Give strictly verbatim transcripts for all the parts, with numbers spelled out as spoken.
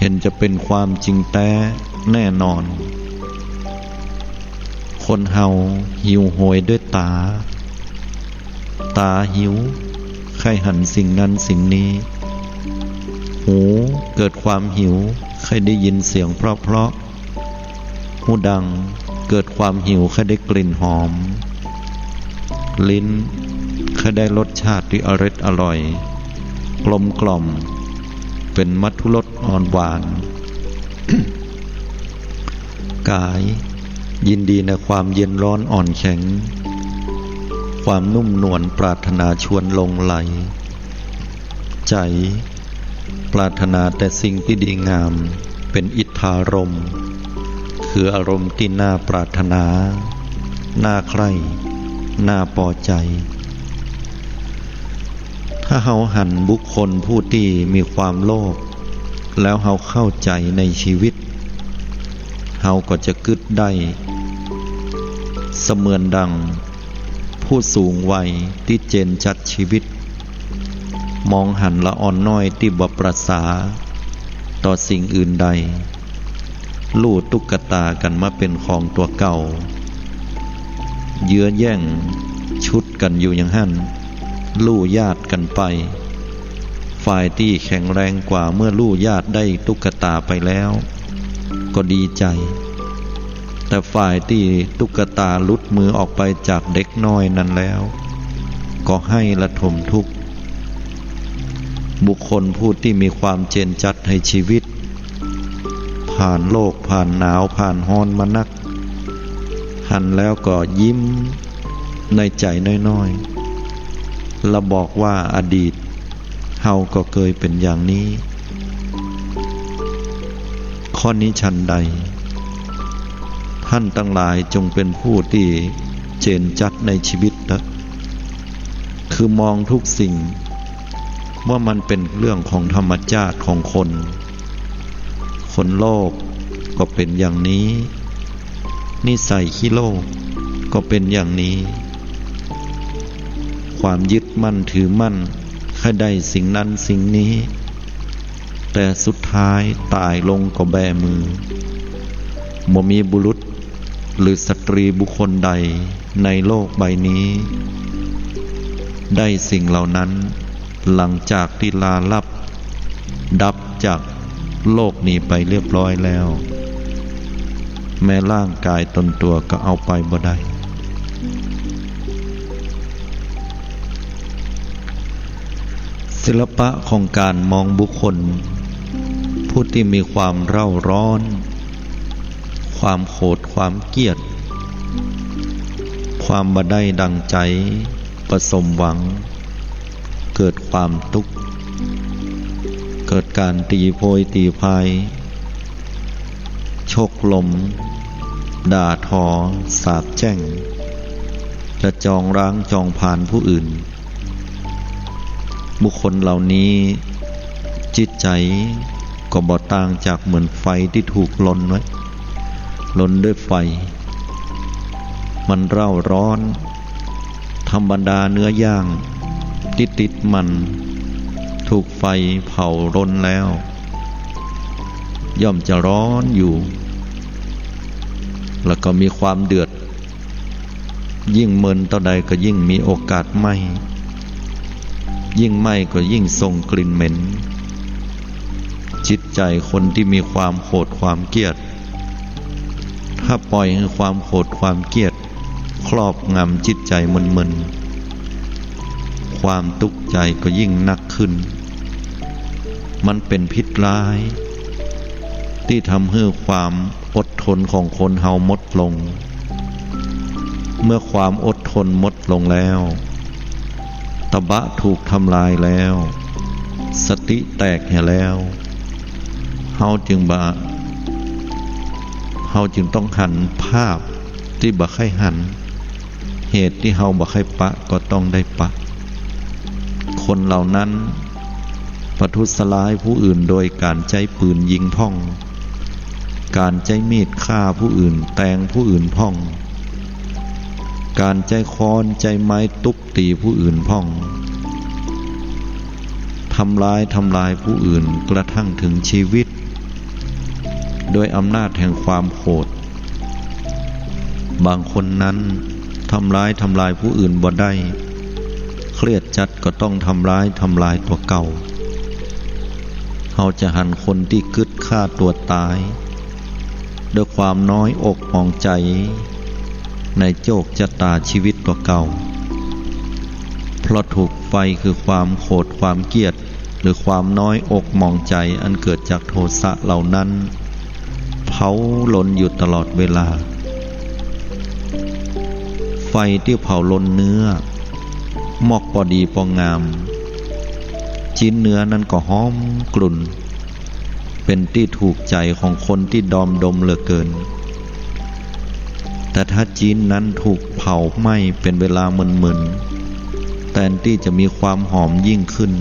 ห็นจะเป๋นความจริงแต๊แน่นอน คนเฮาหิวโหยด้วยต๋า ต๋าหิวใค่หันสิ่งนั้นสิ่งนี้ หูเกิดความหิวใค่ได้ยินเสียงเพราะๆ หูดังเกิดความหิวใค่ได้กลิ่นหอม ลิ้นใค่ได้รสชาติตี้อร็ดอร่อย กลมกล่อม เป๋นมัทธุรสอ่อนหวาน ก๋ายยินดีในความเย็นร้อนอ่อนแข็ง ความนุ่มนวลปรารถนาชวนหลงใหล ใจ๋ปรารถนาแต่สิ่งตี้ดีงาม เป๋นอิทธารมณ์ คืออารมณ์ตี้น่าปรารถนา น่าใคร่ น่าปอใจ๋ ถ้าเฮาหันบุคคลผู้ตี้มีความโลภ แล้วเฮาเข้าใจ๋ในชีวิต เฮาก็จะกึ๊ดได้ เสมือนดังผู้สูงวัยตี้เจนจัดชีวิต มองหันละอ่อนน้อยตี้บ่ประสาต่อสิ่งอื่นใด ลู่ตุ๊กตากั๋นมาเป๋นของตั๋วเก่า เยื้อแย่งชุดกั๋นอยู่อย่างหั้น ลู่ญาติกั๋นไป ฝ่ายตี้แข็งแรงกว่าเมื่อลู่ญาติได้ตุ๊กตาไปแล้ว ก็ดีใจ๋ แต่ฝ่ายตี้ตุ๊กตาหลุดมือออกไปจากเด็กน้อยนั้นแล้ว ก็ไห้ระทมทุกข์ บุคคลผู้ตี้มีความเจนจัดในชีวิต ผ่านโลก ผ่านหนาว ผ่านฮ้อนมานัก หันแล้วก็ยิ้มในใจ๋น้อยๆ และบอกว่าอดีต เฮาก็เกยเป๋นอย่างนี้ ข้อนี้ฉันใด ท่านตังหลายจงเป๋นผู้ตี้เจนจัดในชีวิตเต๊อะ คือมองทุกสิ่งว่ามันเป๋นเรื่องของธรรมชาติของคน คนโลภก็เป๋นอย่างนี้ นิสัยขี้โลภก็เป๋นอย่างนี้ ความยึดมั่นถือมั่น ใค่ได้สิ่งนั้นสิ่งนี้ แต่สุดท้ายต๋ายลงก็แบมือ บ่มีบุรุษหรือสตรีบุคคลใดในโลกใบนี้ ได้สิ่งเหล่านั้น หลังจากตี้ลาลับดับจากโลกนี้ไปเรียบร้อยแล้ว แม้ร่างกายตนตั๋วก็เอาไปบ่ได้ ศิลปะของก๋านมองบุคคล ผู้ตี้มีความเร่าร้อน ความโขด ความเกลียด ความบ่ได้ดังใจ๋ บ่สมหวัง เกิดความตุ๊กข์ เกิดก๋านตี๋โพยตี๋พาย ชกลม ด่าทอ สาปแจ้ง และจองร้างจองผลาญผู้อื่น บุคคลเหล่านี้ จิตใจ๋ก็บ่ต่างจากเหมือนไฟตี้ถูกลนไว้ ลนด้วยไฟ มันเร่าร้อน ธรรมดาเนื้อย่างตี้ติดมัน ถูกไฟเผาลนแล้ว ย่อมจะร้อนอยู่ แล้วก็มีความเดือด ยิ่งเมินเต้าใดก็ยิ่งมีโอกาสไหม้ ยิ่งไหม้ก็ยิ่งส่งกลิ่นเหม็น จิตใจ๋คนตี้มีความโขดความเกลียด ถ้าปล่อยหื้อความโขดความเกลียดครอบงำจิตใจ๋เมินๆ ความตุ๊กข์ใจ๋ก็ยิ่งนักขึ้น มันเป๋นพิษร้าย ตี้ทำหื้อความอดทนของคนเฮาหมดลง เมื่อความอดทนหมดลงแล้ว ตบะถูกทำลายแล้ว สติแตกเหียแล้ว เฮาจึงบ่ เฮาจึงต้องหันภาพตี้บ่ใค่หัน เหตุตี้เฮาบ่ใค่ปะก็ต้องได้ปะ คนเหล่านั้นประทุษร้ายผู้อื่นโดยก๋านใจ๊ปืนยิงพ่อง ก๋านใจ๊มีดฆ่าผู้อื่น แตงผู้อื่นพ่อง ก๋านใจ๊ค้อนใจ๊ไม้ตุ๊บ ตี๋ผู้อื่นพ่อง ทำร้าย ทำลายผู้อื่นกระทั่งถึงชีวิต ด้วยอำนาจแห่งความโขด บางคนนั้นทำร้ายทำลายผู้อื่นบ่ได้ เครียดจัดก็ต้องทำร้ายทำลายตั๋วเก่า เฮาจะหันคนตี้กึ๊ดฆ่าตั๋วต๋าย ด้วยความน้อยอกหมองใจ๋ ในโจกจะต๋าชีวิตตั๋วเก่า เพราะถูกไฟคือความโขดความเกลียด หรือความน้อยอกหมองใจ๋อันเกิดจากโทสะเหล่านั้น เผาลนอยู่ตลอดเวลา ไฟตี้เผาลนเนื้อ มอกปอดีปองาม จิ๊นเนื้อนั้นก็หอมกลุ่น เป๋นตี้ถูกใจ๋ของคนตี้ดอมดมเหลือเกิน แต่ถ้าจิ๊นนั้นถูกเผาไหม้เป๋นเวลาเมินๆ แตนตี้จะมีความหอมยิ่งขึ้น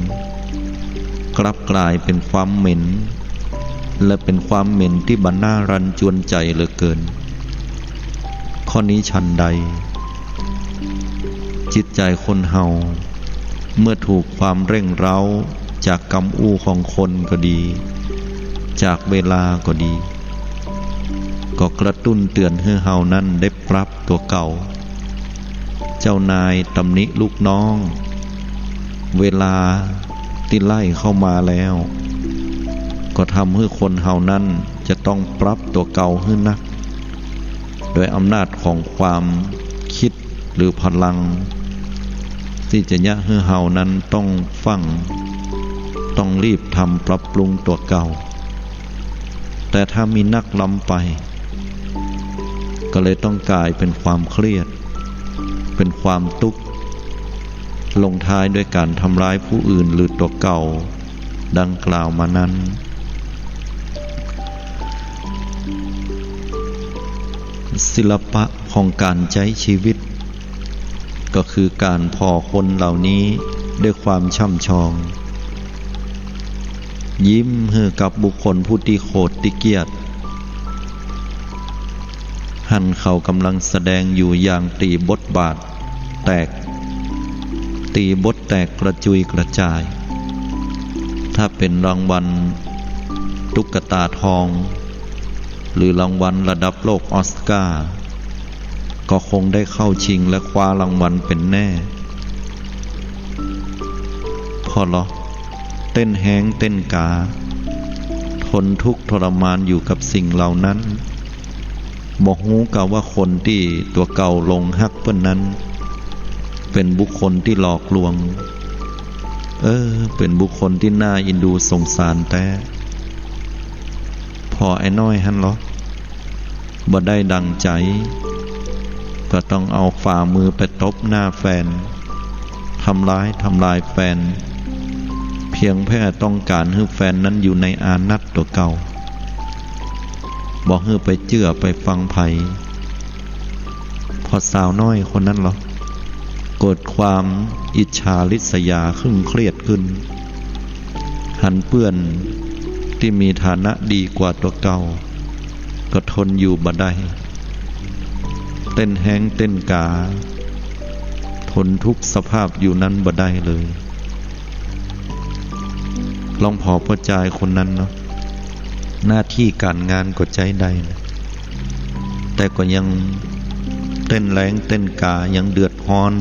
กลับก๋ายเป๋นความเหม็น และเป๋นความเหม็นตี้บ่น่ารันจวนใจ๋เหลือเกิน ข้อนี้ฉันใด จิตใจ๋คนเฮา เมื่อถูกความเร่งเร้าจากกำอู้ของคนก็ดี จากเวลาก็ดี ก็กระตุ้นเตือนหื้อเฮานั้นได้ปรับตั๋วเก่า เจ้านายตำหนิลูกน้อง เวลาตี้ไล่เข้ามาแล้ว ก็ทำหื้อคนเฮานั้นจะต้องปรับตั๋วเก่าหื้อนัก โดยอำนาจของความกึ๊ด หรือพลังตี้จะเยียะหื้อเฮานั้นต้องฟั่ง ต้องรีบทำปรับปรุงตั๋วเก่า แต่ถ้ามีนักล้ำไป ก็เลยต้องก๋ายเป๋นความเครียด เป๋นความตุ๊กข์ ลงท้ายด้วยก๋านทำร้ายผู้อื่นหรือตั๋วเก่า ดังกล่าวมานั้น ศิลปะของก๋านใจ๊ชีวิต ก็คือก๋านผ่อคนเหล่านี้ด้วยความช่ำชอง ยิ้มหื้อกับบุคคลผู้ตี้โขดตี้เกลียด หันเขาก่ำลังแสดงอยู่อย่างตี๋บทบาทแตก ตี๋บทแตกกระจุยกระจาย ถ้าเป๋นรางวัลตุ๊กตาทอง หรือรางวัลระดับโลกออสการ์ ก็คงได้เข้าชิงและคว้ารางวัลเป๋นแน่ ผ่อลอ เต้นแฮ้งเต้นก๋า ทนทุกข์ทรมานอยู่กับสิ่งเหล่านั้น บ่ฮู้กาว่าคนตี้ตั๋วเก่าหลงฮักเปิ้นนั้น เป๋นบุคคลตี้หลอกลวง เออ เป๋นบุคคลตี้น่าอินดูสงสารแต๊ ผ่อไอ้น้อยหั้นลอ บ่ได้ดั่งใจ๋ ก็ต้องเอาฝ่ามือไปตบหน้าแฟน ทำร้ายทำลายแฟน เพียงแค่ต้องก๋านหื้อแฟนนั้นอยู่ในอานัตตั๋วเก่า บ่หื้อไปเจื้อไปฟังใผ ผ่อสาวน้อยคนนั้นลอ เกิดความอิจฉาริษยาครึ่งเครียดขึ้น หันเปื้อนตี้มีฐานะดีกว่าตั๋วเก่า ก็ทนอยู่บ่ได้ เต้นแฮ้งเต้นก๋า ทนทุกข์สภาพอยู่นั้นบ่ได้เลย ลองผ่อป้อจายคนนั้นเนาะ หน้าตี้ก๋านงานก็ใจ๊ได้นะ แต่ก็ยังเต้นแฮ้งเต้นก๋า ยังเดือดฮ้อน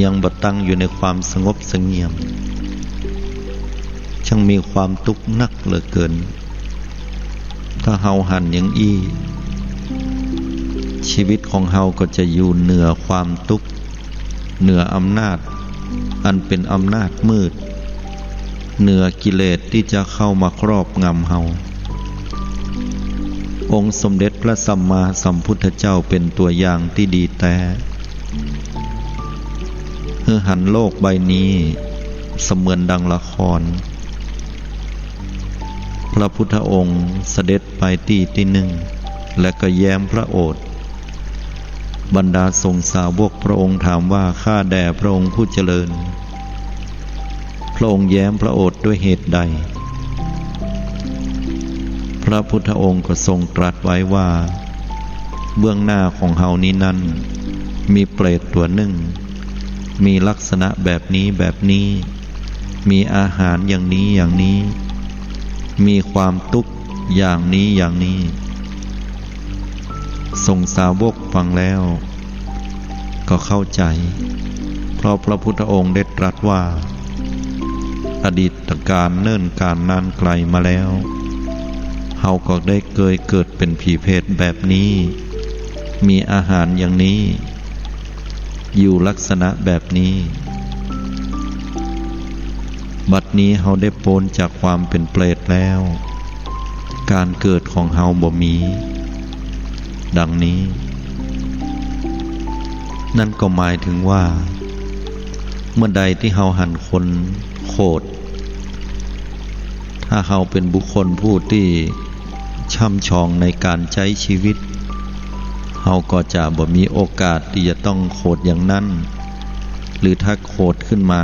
ยังบ่ตั้งอยู่ในความสงบเสงี่ยม ช่างมีความตุ๊กข์นักเหลือเกิน ถ้าเฮาหันอย่างอี้ ชีวิตของเฮาก็จะอยู่เหนือความตุ๊กข์ เหนืออำนาจอันเป๋นอำนาจมืด เหนือกิเลสตี้จะเข้ามาครอบงำเฮา องค์สมเด็จพระสัมมาสัมพุทธเจ้าเป๋นตั๋วอย่างตี้ดีแต๊ หื้อหันโลกใบนี้เสมือนดังละคร พระพุทธองค์เสด็จไปตี้ตี้นึ่ง และก็แย้มพระโอษฐ์ บรรดาสงฆ์สาวกพระองค์ถามว่า ข้าแด่พระองค์ผู้เจริญ พระองค์แย้มพระโอษฐ์ด้วยเหตุใด พระพุทธองค์ก็ทรงตรัสไว้ว่า เบื้องหน้าของเฮานี้นั้น มีเปรตตั๋วนึ่ง มีลักษณะแบบนี้แบบนี้ มีอาหารอย่างนี้อย่างนี้ มีความตุ๊กข์ อย่างนี้ อย่างนี้ สงฆ์สาวกฟังแล้วก็เข้าใจ๋ เพราะพระพุทธองค์ได้ตรัสว่า อดีตกาลเนิ่นกาลนานไกลมาแล้ว เฮาก็ได้เกยเกิดเป๋นผีเปรตแบบนี้ มีอาหารอย่างนี้ อยู่ลักษณะแบบนี้ บัดนี้เฮาได้ป๊นจากความเป๋นเปรตแล้ว ก๋านเกิดของเฮาบ่มี ดังนี้ นั่นก็หมายถึงว่า เมื่อใดตี้เฮาหันคนโขด ถ้าเฮาเป๋นบุคคลผู้ตี้ช่ำชองในก๋านใจ๊ชีวิต เฮาก็จะบ่มีโอกาสตี้จะต้องโขดอย่างนั้น หรือถ้าโขดขึ้นมา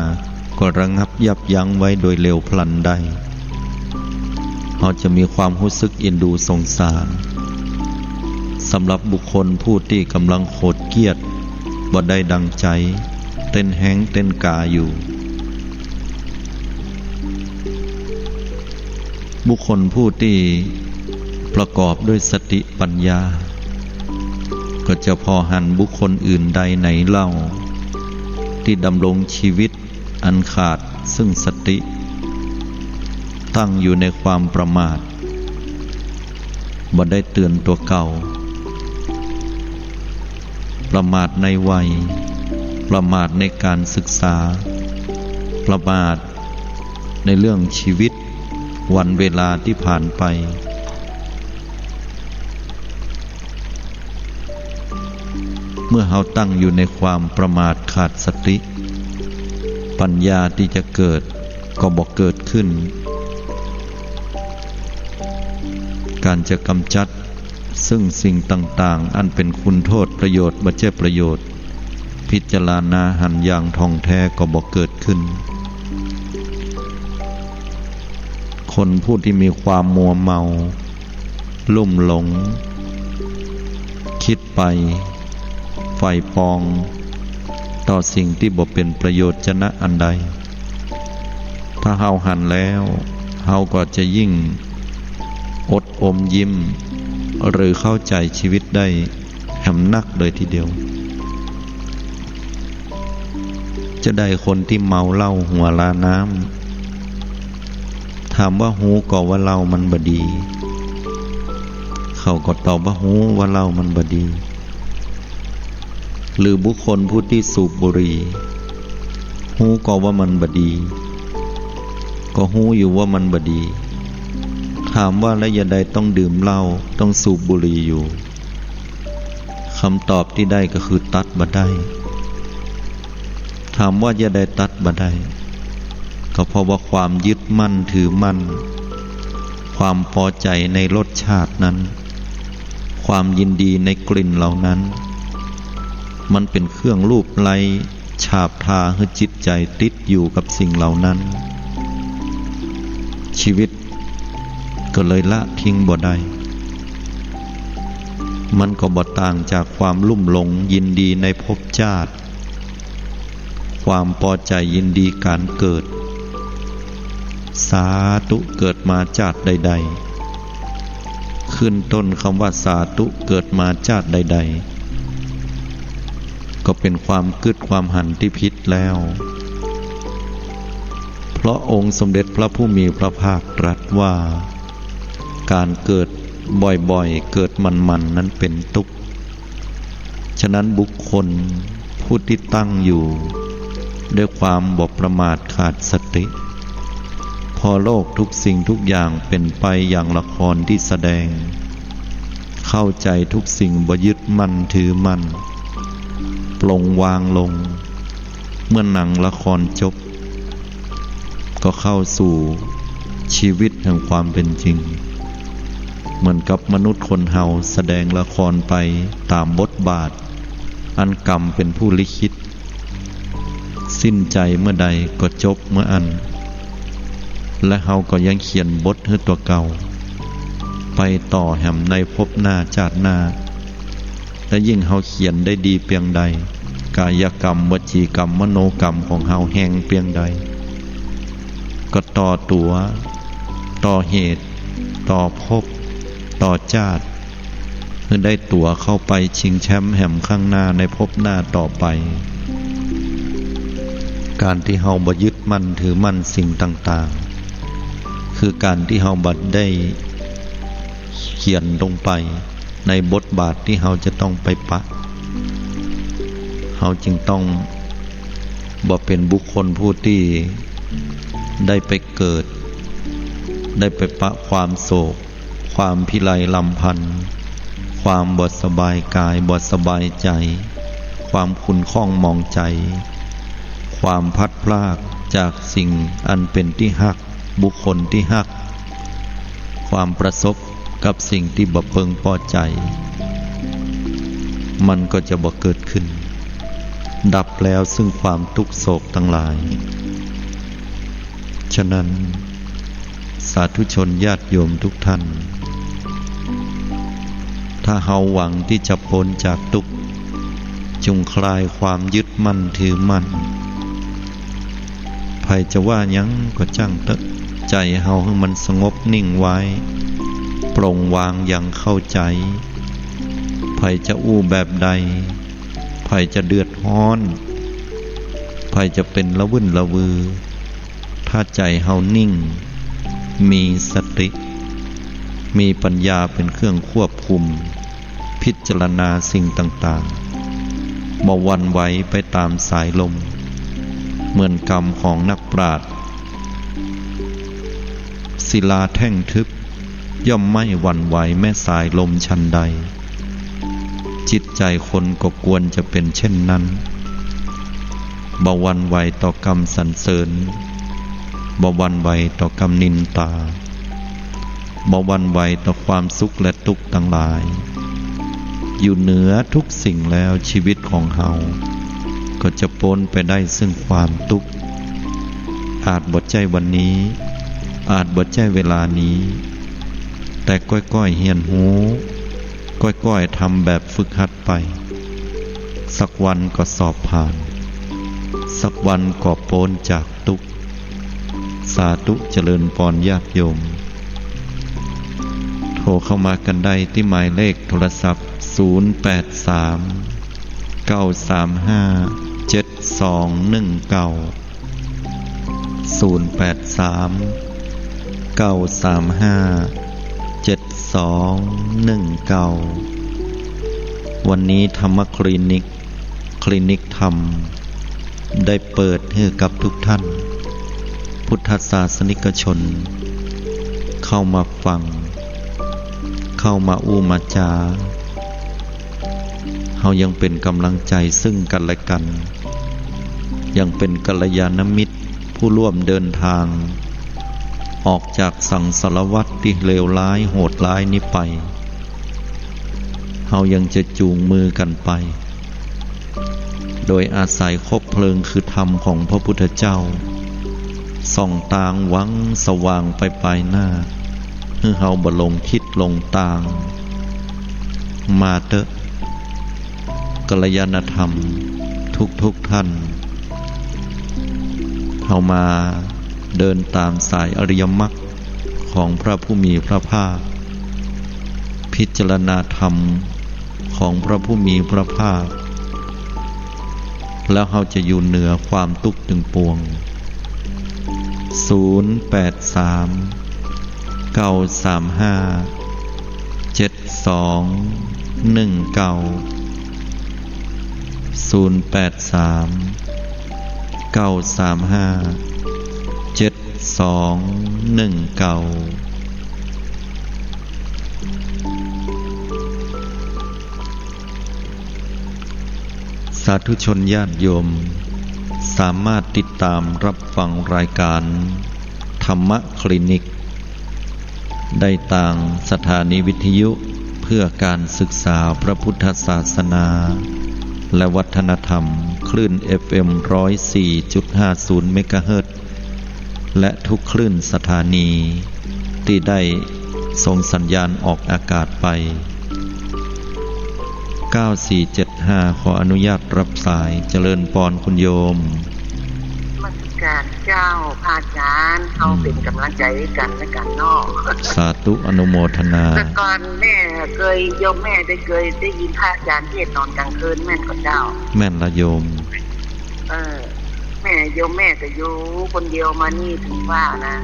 ก็ระงับยับยั้งไว้โดยเร็วพลันได้ เฮาจะมีความฮู้สึกเอ็นดูสงสาร สำหรับบุคคลผู้ตี้ก่ำลังโขดเกี้ยด บ่ได้ดังใจ๋ เต้นแฮ้งเต้นกาอยู่ บุคคลผู้ตี้ประกอบด้วยสติปัญญา ก็จะผ่อหันบุคคลอื่นใดไหนเล่า ตี้ดำรงชีวิตอันขาดซึ่งสติ ตั้งอยู่ในความประมาท บ่ได้เตื๋อนตั๋วเก่า ประมาทในวัย ประมาทในก๋านศึกษา ประมาทในเรื่องชีวิต วันเวลาตี้ผ่านไป เมื่อเฮาตั้งอยู่ในความประมาทขาดสติ ปัญญาตี้จะเกิดก็บ่เกิดขึ้น ก๋านจะก๋ำจัดซึ่งสิ่งต่างๆ อันเป๋นคุณโต้ษประโยชน์บ่ใจ้ประโยชน์ พิจารณาหันอย่างถ่องแท้ก็บ่เกิดขึ้น คนผู้ตี้มีความมัวเมา ลุ่มหลง กึ๊ดไป ใฝ่ปอง ต่อสิ่งตี้บ่เป๋นประโยชน์จะนะอันใด ถ้าเฮาหันแล้ว เฮาก็จะยิ่งอดอมยิ้ม หรือเข้าใจ๋ชีวิตได้แหมนักเลยทีเดียว จะใดคนตี้เมาเหล้าหัวลาน้ำ ถามว่าฮู้ก่อว่าเหล้ามันบ่ดี เขาก็ตอบว่าฮู้ว่าเหล้ามันบ่ดี หรือบุคคลผู้ตี้สูบบุหรี่ ฮู้ก่อว่ามันบ่ดี ก็ฮู้อยู่ว่ามันบ่ดี ถามว่าแล้วจะใดต้องดื่มเหล้า ต้องสูบบุหรี่อยู่ กำตอบตี้ได้ก็คือตัดบ่ได้ ถามว่าจะใดตัดบ่ได้ ก็เพราะว่าความยึดมั่นถือมั่น ความปอใจ๋ในรสชาตินั้น ความยินดีในกลิ่นเหล่านั้น มันเป๋นเครื่องลูบไล้ฉาบทาหื้อจิตใจ๋ติดอยู่กับสิ่งเหล่านั้น ชีวิตก็เลยละทิ้งบ่ได้ มันก็บ่ต่างจากความลุ่มหลงยินดีในภพชาติ ความปอใจ๋ยินดีก๋านเกิด สาธุเกิดมาชาติใดๆ ขึ้นต้นกำว่าสาธุเกิดมาชาติใดๆ ก็เป๋นความกึ๊ดความหันตี้ผิดแล้ว เพราะองค์สมเด็จพระผู้มีพระภาคตรัสว่า ก๋านเกิดบ่อยๆ เกิดมันๆ นั้นเป๋นตุ๊กข์ ฉะนั้นบุคคลผู้ตี้ตั้งอยู่ด้วยความบ่ประมาทขาดสติ พอโลกทุกสิ่งทุกอย่างเป๋นไปอย่างละครตี้แสดง เข้าใจ๋ทุกสิ่งบ่ยึดมั่นถือมั่น ปลงวางลง เมื่อหนังละครจบ ก็เข้าสู่ชีวิตแห่งความเป๋นจริง เหมือนกับมนุษย์คนเฮาแสดงละครไปต๋ามบทบาท อันกรรมเป๋นผู้ลิขิต สิ้นใจ๋เมื่อใดก็จบเมื่ออั้น และเฮาก็ยังเขียนบทหื้อตั๋วเก่า ไปต่อแหมในภพหน้าชาติหน้า และยิ่งเฮาเขียนได้ดีเปียงใด กายกรรม วจีกรรม มโนกรรมของเฮาแฮงเปียงใด ก็ต่อตั๋ว ต่อเหตุ ต่อภพต่อจาติ หื้อได้ตั๋วเข้าไปชิงแชมป์แหมข้างหน้าในภพหน้าต่อไป ก๋านตี้เฮาบ่ยึดมั่นถือมั่นสิ่งต่างๆ คือก๋านตี้เฮาบ่ได้เขียนลงไปในบทบาทตี้เฮาจะต้องไปปะ เฮาจึงต้องบ่เป๋นบุคคลผู้ตี้ได้ไปเกิด ได้ไปปะความโศก ความพิไรรำพัน ความบ่สบายกาย บ่สบายใจ๋ ความขุ่นข้องหมองใจ๋ ความพลัดพรากจากสิ่งอันเป๋นตี้ฮัก บุคคลตี้ฮัก ความประสบกับสิ่งตี้บ่เปิงปอใจ๋ มันก็จะบ่เกิดขึ้น ดับแล้วซึ่งความตุ๊กข์โศกตังหลาย ฉะนั้น สาธุชนญาติโยมทุกท่าน ถ้าเฮาหวังตี้จะป๊นจากตุ๊กข์ จุ่งคลายความยึดมั่นถือมั่น ใผจะว่าหยังก็จ้างเต๊อะ ใจ๋เฮาหื้อมันสงบนิ่งไว้ ปลงวางอย่างเข้าใจ๋ ใผจะอู้แบบใด ใผจะเดือดฮ้อน ใผจะเป๋นละวื่นละวือ ถ้าใจ๋เฮานิ่ง มีสติ มีปัญญาเป๋นเครื่องควบคุม พิจารณาสิ่งต่างๆ บ่หวั่นไหวไปต๋ามสายลม เหมือนกำของนักปราชญ์ ศิลาแท่งทึบ ย่อมไม่หวั่นไหวแม้สายลมฉันใด จิตใจ๋คนก็ควรจะเป๋นเช่นนั้น บ่หวั่นไหวต่อกำสรรเสริญ บ่หวั่นไหวต่อกำนินตา บ่หวั่นไหวต่อความสุขและตุ๊กข์ตังหลาย อยู่เหนือทุกสิ่งแล้ว ชีวิตของเฮาก็จะป๊นไปได้ซึ่งความตุ๊กข์ อาจบ่ใจ้วันนี้ อาจบ่ใจ้เวลานี้ แต่ก้อยๆ เฮียนฮู้ ก้อยๆ ทำแบบฝึกหัดไป สักวันก็สอบผ่าน สักวันก็ป๊นจากตุ๊กข์ สาธุ เจริญปอนญาติโยม โทรเข้ามากั๋นได้ตี้หมายเลขโทรศัพท์ ศูนย์แปดสาม เก้าสามห้า เจ็ดสองหนึ่งเก้า ศูนย์แปดสาม เก้าสามห้า เจ็ดสองหนึ่งเก้า วันนี้ธรรมคลินิก คลินิกธรรม ได้เปิดหื้อกับทุกท่าน พุทธศาสนิกชน เข้ามาฟัง เข้ามาอู้มาจา เฮายังเป๋นก๋ำลังใจ๋ซึ่งกั๋นและกั๋น ยังเป๋นกัลยาณมิตรผู้ร่วมเดินทาง ออกจากสังสารวัฏตี้เลวร้ายโหดร้ายนี้ไป เฮายังจะจูงมือกั๋นไป โดยอาศัยคบเพลิงคือธรรมของพระพุทธเจ้า ส่องตางหวังสว่างไปปายหน้า หื้อเฮาบ่หลงทิศหลงตาง มาเต๊อะ กัลยาณธรรมทุกๆ ท่าน เฮามาเดินต๋ามสายอริยมรรคของพระผู้มีพระภาค พิจารณาธรรมของพระผู้มีพระภาค แล้วเฮาจะอยู่เหนือความตุ๊กข์ตึงปวง ศูนย์แปดสาม เก้าสามห้า เจ็ดสองหนึ่งเก้า ศูนย์แปดสาม เก้าสามห้า เจ็ดสองหนึ่งเก้า สาธุชนญาติโยม สามารถติดต๋ามรับฟังรายการธรรมคลินิก ได้ตางสถานีวิทยุเพื่อการศึกษาพระพุทธศาสนาและวัฒนธรรม คลื่น เอฟเอ็ม ร้อยสี่จุดห้าศูนย์ เมกะเฮิรตซ์ และทุกคลื่นสถานีตี้ได้ส่งสัญญาณออกอากาศไป เก้าสี่เจ็ดห้า ขออนุญาตรับสาย เจริญปอนคุณโยม นมัส สาธุเจ้า พระอาจารย์ เฮา อืม เป๋นก๋ำลังใจ๋กั๋นและกั๋นเนาะ สาธุ อนุโมทนา แต่ก่อนแม่เกย โยมแม่ได้เกยได้ยินพระอาจารย์เทศน์ต๋อนก๋างคืน แม่นก่อเจ้า แม่นละโยม เออ แม่ โยมแม่ก็อยู่คนเดียวมานี่ ถึงว่านะ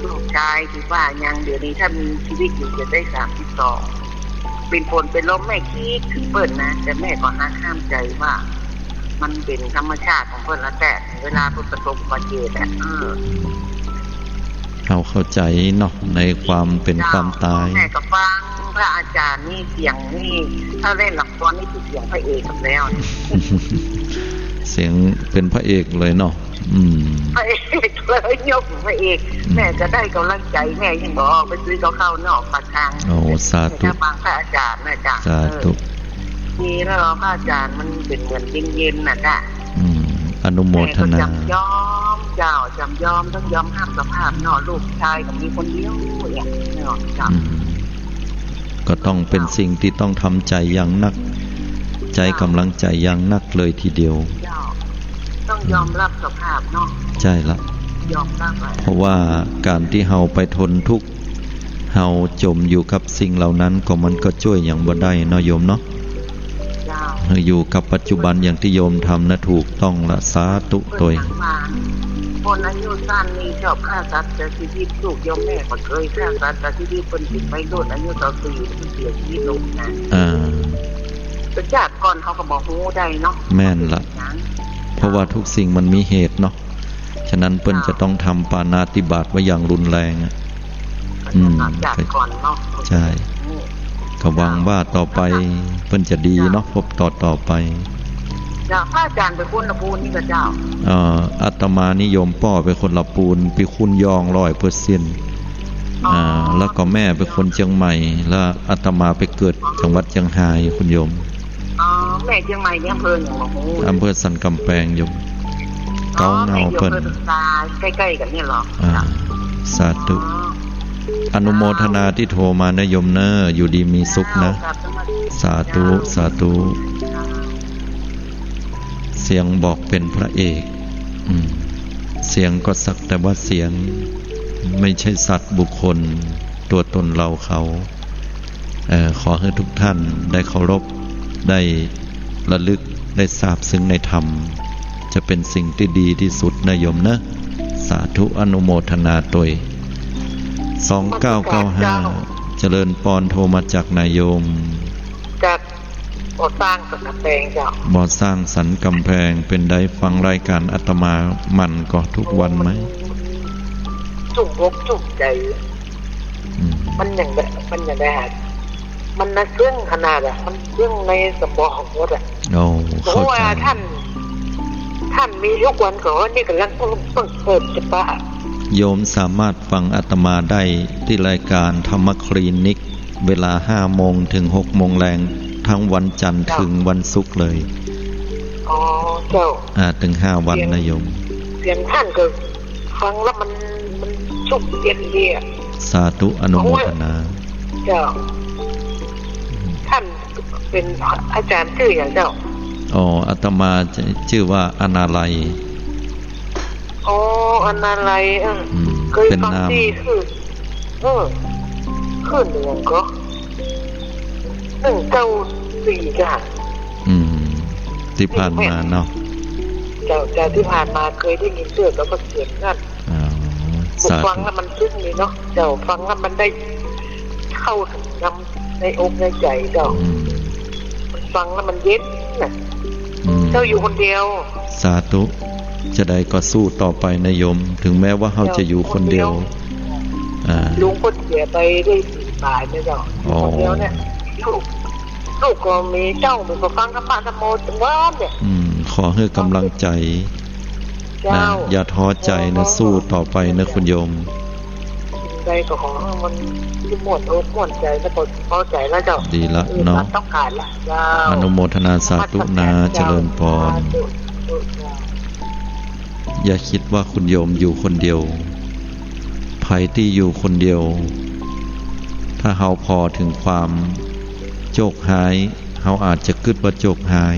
ลูกจาย ถึงว่ายัง เดี๋ยวนี้ถ้ามีจีวิตอยู่จะได้สามสิบสอง เป๋นฝนเป๋นลมแม่กึ๊ดเถิงเปิ้นนะ แต่แม่ก็หักห้ามใจ๋ว่า มันเป๋นธรรมชาติของเปิ้นแล้ว แต่เวลาเปิ้นประสบอุบัติเหตุอะ เออ เฮาเข้าใจ๋เนาะ ในความเป๋นความต๋าย แม่ก็ฟังพระอาจารย์นี่ เสียงนี่ ถ้าเล่นละครนี่คือเสียงพระเอกแล้ว เสียงเป๋นพระเอกเลยเนาะ อืม พระเอกเลย ยกพระเอก อืม แม่ก็ได้ก๋ำลังใจ๋ แม่ยังบ่ออกไปซื้อกับข้าวนอกปากทาง โอ้ สาธุ แม่ก็ฟังพระอาจารย์นะจ๊ะ สาธุ เออ ดีแล้วเนาะ พระอาจารย์ มันเป๋นเหมือนเย็นๆ น่ะจ๊ะ อืม อนุโมทนา แม่ก็จ๋ำยอมเจ้า จ๋ำยอม ต้องยอมห้ามสภาพเนาะ ลูกจายก็มีคนเดียวเนี่ยเนาะเจ้า อืม ก็ต้องเป๋นสิ่งตี้ต้องทำใจ๋อย่างนัก ใจ๊ก๋ำลังใจ๋อย่างนักเลยทีเดียว เจ้า ต้องยอมรับสภาพเนาะ ใจ้ละ ยอมรับอะ เพราะว่าก๋านตี้เฮาไปทนทุกข์ เฮาจ๋มอยู่กับสิ่งเหล่านั้นก็ มันก็จ้วยหยังบ่ได้เนาะโยมเนาะ เจ้า ให้อยู่กับปัจจุบันอย่างตี้โยมทำนะ ถูกต้องละ สาธุตวย เปิ้นหยังมา คนอายุสั้นนี่ชอบฆ่าสัตว์ตัดชีวิต ลูกโยมแม่ก็เกยฆ่าสัตว์ตัดชีวิต เปิ้นเป๋นวัยรุ่นอายุซาวสี่ เปิ้นเสียชีวิตลงนะ อ่า แต่ชาติก่อนเขาก็บ่ฮู้ได้เนาะ แม่นละ เปิ้นเป๋นหยัง เพราะว่าทุกสิ่งมันมีเหตุเนาะ ฉะนั้นเปิ้นจะต้องทำปาณาติบาตไว้อย่างรุนแรงอะ อืม จากก่อนเนาะ ใช่ อืม ก็หวังว่าต่อไปเปิ้นจะดีเนาะ พบต่อๆ ไป เจ้า พระอาจารย์ไปคุ้นละปูนนี่ก็เจ้า เอ่อ อาตมานี่โยมป้อเป๋นคนละปูน ปี้คุ้นยองร้อยเปอร์เซ็นต์ อ๋อ อ่า แล้วก็แม่เป๋นคนเจียงใหม่ แล้วอาตมาไปเกิดจังหวัดเจียงฮาย คุณโยม อ๋อ แม่เจียงใหม่นี่อำเภอหยังบ่ฮู้ อำเภอสันกำแปงโยม อ๋อ เก๊าเหงาเปิ้น แม่อยู่อำเภอสันทราย ใก้ๆ กั๋นนี่เหรอ อ่า สาธุ อ๋อ อนุโมทนาตี้โทรมานะโยมเน่อ อยู่ดีมีสุขนะ เจ้า สาธุ สาธุ เสียงบอกเป๋นพระเอก อืม เสียงก็สักแต่ว่าเสียง ไม่ใช่สัตว์บุคคล ตัวตนเราเขา เอ่อ ขอหื้อทุกท่านได้เคารพ ได้ระลึก ได้ซาบซึ้งในธรรม จะเป๋นสิ่งตี้ดีตี้สุดนะโยมเนาะ สาธุอนุโมทนาตวย สองเก้าเก้าห้า เจริญปอน โทรมาจากไหนโยม จากบ่อสร้างสันกำแปงเจ้า บ่อสร้างสันกำแปง เป๋นใดฟังรายก๋านอาตมามันก่อทุกวันไหม จุกอกจุกใจ๋ อืม มันอย่างแบบ มันอย่างแบบ มันน่าเซิ่งขนาดอะ มันเซิ่งในสมองหมดอะ โอ้ เข้าใจ๋ เพราะว่าท่าน ท่านมีทุกวันก่อน นี่ก่ำลังเพิ่ง เพิ่งเปิดจะปะ โยมสามารถฟังอาตมาได้ตี้รายก๋านธรรมคลินิก เวลาห้าโมงเถิงหกโมงแลง ทั้งวันจันทร์เถิงวันศุกร์เลย อ๋อ เจ้า อ่า เถิงห้าวันนะโยม เสียงท่านก็ฟังแล้วมัน มันชุ่มเย็นดีอะ สาธุอนุโมทนา เจ้า ท่านเป๋นอาจ๋ารย์จื้อหยังเจ้า อ๋อ อาตมาจื้อว่าอนาลัย อ๋อ อนาลัย เออ อืม เกยฟังตี้ เป๋นนาม ตี้หื้อ เออ หื้อหนึ่งก็ หนึ่งเก้าสี่จ้ะ อืม ตี้ผ่านมาเนาะ เจ้า เจ้า ตี้ผ่านมาเกยได้ยินเตื้อ ก็เสียงนั่น อ๋อ สาธุ ฟังแล้วมันซึ้งดีเนาะ เจ้า ฟังแล้วมันได้เข้าเถิงในอกในใจ๋เจ้า อืม ฟังแล้วมันเย็นน่ะ อืม เจ้าอยู่คนเดียว สาธุ จะใดก็สู้ต่อไปนะโยม เถิงแม้ว่าเฮาจะอยู่คนเดียว เจ้า อ่า ลุงก็เสียไปได้สี่ปายเนี่ยเจ้า อ๋อ อยู่คนเดียวเนี่ย ลูก ลูกก็มีเจ้า มันก็ฟังธรรมะธรรมโมทุกวันเนี่ย อืม ขอหื้อก๋ำลังใจ๋ เจ้า นะ อย่าท้อใจ๋นะ สู้ต่อไปนะคุณโยม สิ่งใดก็ขอหื้อมันม่วนอกม่วนใจ๋ แล้วก็พอใจ๋แล้วเจ้า ดีละเนาะ เออ ต้องก๋านละเจ้า อนุโมทนาสาธุนะ นมัสก๋านเจ้า เจริญปอน สาธุ สาธุเจ้า อย่าคิดว่าคุณโยมอยู่คนเดียว ใผตี้อยู่คนเดียว ถ้าเฮาผ่อเถิงความโจคฮ้าย เฮาอาจจะกึ๊ดว่าโจคฮ้าย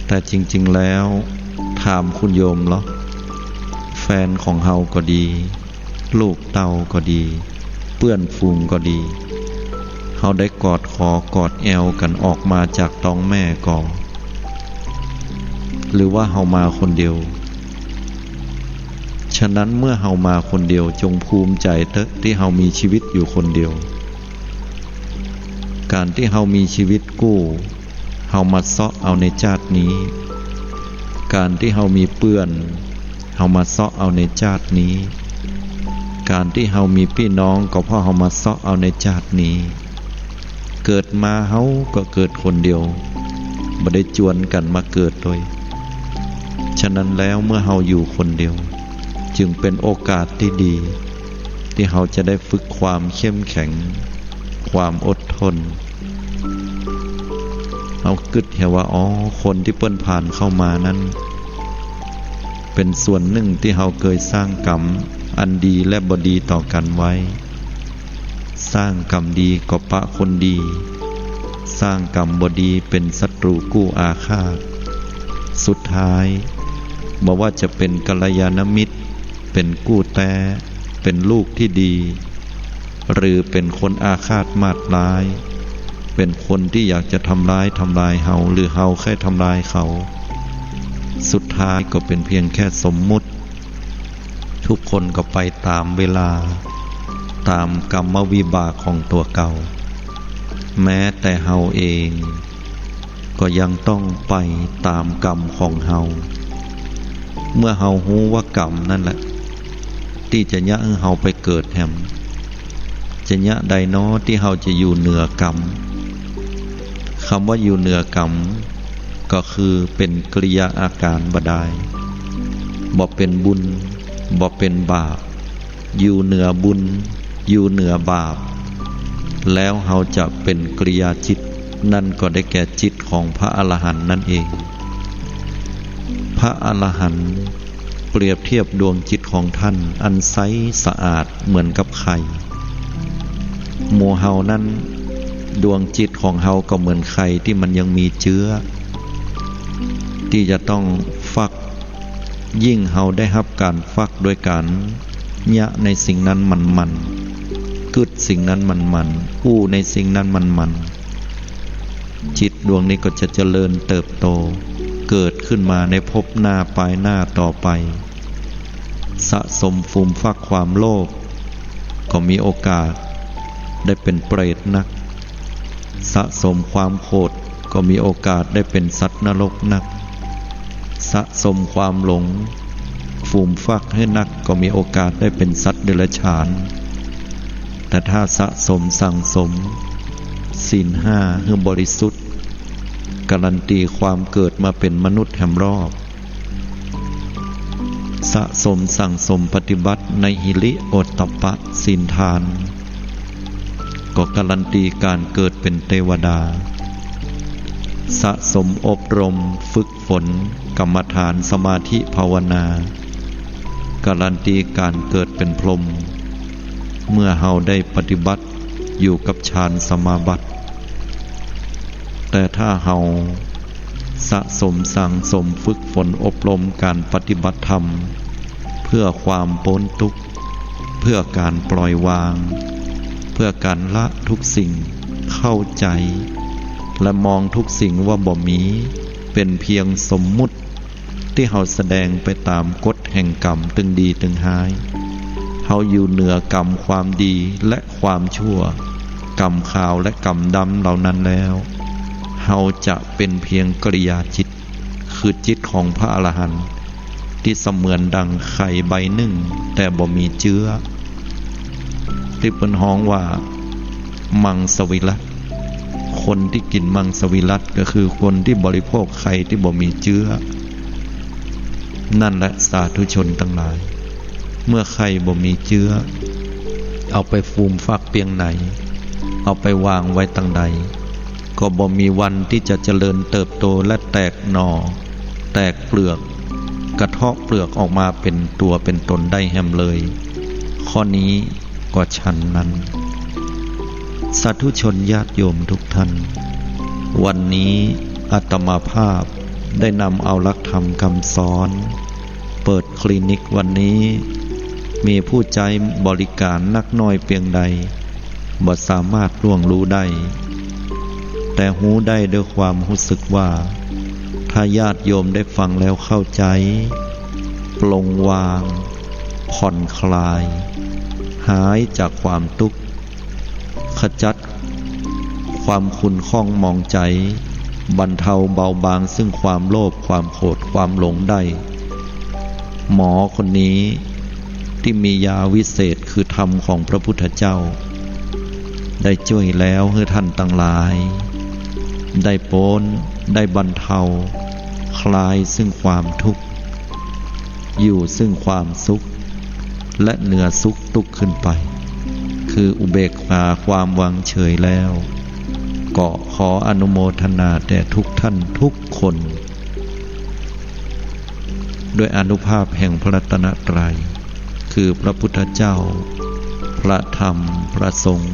แต่จริงๆ แล้ว ถามคุณโยมลอ แฟนของเฮาก็ดี ลูกเต้าก็ดี เปื้อนฝูงก็ดี เฮาได้กอดขอกอดแอวกั๋นออกมาจากต๊องแม่ก่อ หรือว่าเฮามาคนเดียว ฉะนั้นเมื่อเฮามาคนเดียว จงภูมิใจ๋เต๊อะตี้เฮามีชีวิตอยู่คนเดียว ก๋านตี้เฮามีชีวิตกู้ เฮามาเซาะเอาในจาตินี้ ก๋านตี้เฮามีเปื้อน เฮามาเซาะเอาในจาตินี้ ก๋านตี้เฮามีปี้น้อง ก็เพราะเฮามาเซาะเอาในจาตินี้ เกิดมาเฮาก็เกิดคนเดียว บ่ได้จวนกั๋นมาเกิดโตย ฉะนั้นแล้วเมื่อเฮาอยู่คนเดียว จึงเป๋นโอกาสตี้ดี ตี้เฮาจะได้ฝึกความเข้มแข็ง ความอดทน เฮากึ๊ดเหียว่า อ๋อ คนตี้เปิ้นผ่านเข้ามานั้น เป๋นส่วนนึ่งตี้เฮาเกยสร้างกรรมอันดีและบ่ดีต่อกั๋นไว้ สร้างกรรมดีก็ปะคนดี สร้างกรรมบ่ดีเป๋นศัตรูกู้อาฆาต สุดท้าย บ่ว่าจะเป๋นกัลยาณมิตร เป๋นกู้แต๊ เป๋นลูกตี้ดี หรือเป๋นคนอาฆาตมาดร้าย เป๋นคนตี้อยากจะทำร้าย ทำลายเฮา หรือเฮาใค่ทำลายเขา สุดท้ายก็เป๋นเพียงแค่สมมุติ ทุกคนก็ไปต๋ามเวลา ต๋ามกรรมวิบากของตั๋วเก่า แม้แต่เฮาเอง ก็ยังต้องไปต๋ามกรรมของเฮา เมื่อเฮาฮู้ว่ากรรมนั่นแหละ ตี้จะเยียะหื้อเฮาไปเกิดแหม จะเยียะใดน้อตี้เฮาจะอยู่เหนือกรรม กำว่าอยู่เหนือกรรม ก็คือเป๋นกิริยาอาก๋ารบ่ดาย บ่เป๋นบุญ บ่เป๋นบาป อยู่เหนือบุญ อยู่เหนือบาป แล้วเฮาจะเป๋นกิริยาจิต นั่นก็ได้แก่จิตของพระอรหันต์นั่นเอง พระอรหันต์เปรียบเทียบดวงจิตของท่านอันใสสะอาดเหมือนกับไข่ หมู่เฮานั้น ดวงจิตของเฮาก็เหมือนไข่ตี้มันยังมีเจื๊อ ตี้จะต้องฟัก ยิ่งเฮาได้ฮับก๋านฟักโดยก๋านเยียะในสิ่งนั้นหมั่นๆ กึ๊ดสิ่งนั้นหมั่นๆ อู้ในสิ่งนั้นหมั่นๆ จิตดวงนี้ก็จะเจริญเติบโต เกิดขึ้นมาในภพหน้าปายหน้าต่อไป สะสมฟูมฟักความโลภ ก็มีโอกาสได้เป๋นเปรตนัก สะสมความโขดก็มีโอกาสได้เป๋นสัตว์นรกนัก สะสมความหลง ฟูมฟักหื้อนักก็มีโอกาสได้เป๋นสัตว์เดรัจฉาน แต่ถ้าสะสมสั่งสมศีลห้าหื้อบริสุทธิ์ การันตีความเกิดมาเป๋นมนุษย์แหมรอบ สะสมสั่งสมปฏิบัติในหิริโอตตัปปะศีลทาน ก็การันตีก๋านเกิดเป๋นเตวดา สะสมอบรมฝึกฝนกรรมฐานสมาธิภาวนา การันตีก๋านเกิดเป๋นพรหม เมื่อเฮาได้ปฏิบัติอยู่กับฌานสมาบัติ แต่ถ้าเฮาสะสมสั่งสมฝึกฝนอบรมก๋านปฏิบัติธรรม เพื่อความป๊นตุ๊กข์ เพื่อก๋านปล่อยวาง เพื่อก๋านละทุกสิ่ง เข้าใจ๋ และมองทุกสิ่งว่าบ่มี เป๋นเพียงสมมุติ ตี้เฮาแสดงไปต๋ามกฎแห่งกรรมตึงดีตึงฮ้าย เฮาอยู่เหนือกรรมความดีและความชั่ว กรรมขาวและกรรมดำเหล่านั้นแล้ว เฮาจะเป๋นเพียงกิริยาจิต คือจิตของพระอรหันต์ ตี้เสมือนดังไข่ใบนึ่ง แต่บ่มีเจื๊อ ตี้เปิ้นฮ้องว่า มังสวิรัติ คนตี้กิ๋นมังสวิรัติ ก็คือคนตี้บริโภคไข่ตี้บ่มีเจื๊อ นั่นแหละสาธุชนตังหลาย เมื่อไข่บ่มีเจื๊อ เอาไปฟูมฟักเปียงไหน เอาไปวางไว้ตังใด ก็บ่มีวันตี้จะเจริญเติบโตและแตกหน่อ แตกเปลือก กระเทาะเปลือกออกมาเป๋นตั๋วเป๋นต๋นได้แหมเลย ข้อนี้ก็ฉันนั้น สาธุชนญาติโยมทุกท่าน วันนี้อาตมาภาพได้นำเอาหลักธรรมคำสอน เปิดคลินิกวันนี้ มีผู้ใจ๊บริการนักน้อยเปียงใด บ่สามารถล่วงฮู้ได้ แต่ฮู้ได้ด้วยความฮู้สึกว่า ถ้าญาติโยมได้ฟังแล้วเข้าใจ๊ ปลงวาง ผ่อนคลาย หายจากความตุ๊กข์ ขจัดความขุ่นข้องหมองใจ๋ บรรเทาเบาบางซึ่งความโลภ ความโกรธ ความหลงได้ หมอคนนี้ตี้มียาวิเศษคือธรรมของพระพุทธเจ้า ได้จ้วยแล้วหื้อท่านตังหลาย ได้ป๊น ได้บรรเทา คลายซึ่งความทุกข์ อยู่ซึ่งความสุข และเหนือสุขตุ๊กข์ขึ้นไป คืออุเบกขาความวางเฉยแล้ว ก็ขออนุโมทนาแด่ทุกท่านทุกคน ด้วยอานุภาพแห่งพระรัตนตรัย คือพระพุทธเจ้า พระธรรม พระสงฆ์